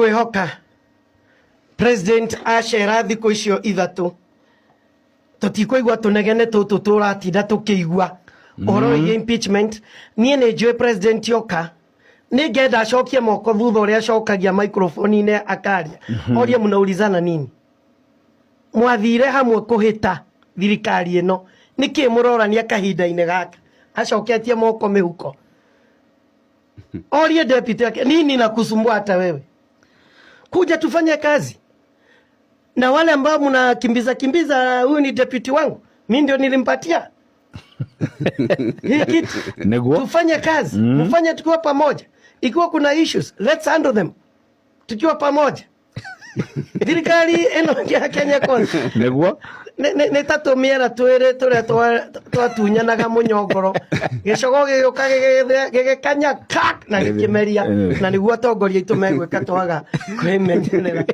Ngwĩhoka president acera thikũ icio 3 tũtikũigua tũnegene tũtũ tũratinda tũkĩigua ũhoro wĩgiĩ impeachment. Niĩ nĩ njũĩ president oka nĩ ngenda acokie moko thutha ũrĩa acokagia microphone-inĩ akaria, orie, "Mnaulizana nini? Mwathire hamwe kũhĩta thirikari ĩno, nĩkĩ mũrorania kahinda-inĩ gaka?" Acoketie moko mĩhuko, orie deputy yake, "Nini na kusumbua hata wewe? Kuja tufanye kazi." Na wale ambao mnakimbiza kimbiza, huyu ni deputy wangu, mi ndio nilimpatia hii kitu. Tufanye kazi, mfanye tukiwa pamoja. Ikiwa kuna issues, let's handle them tukiwa pamoja. Thirikari ĩno ya Kenya Kwanza nĩ ta tũmĩera twĩrĩ tũrĩa twatunyanaga mũnyongoro, gĩcogo gĩgĩũka gĩgĩkanya kak na gĩkĩmeria, na nĩguo atongoria aitũ megwĩka twaga kwĩmenyerera.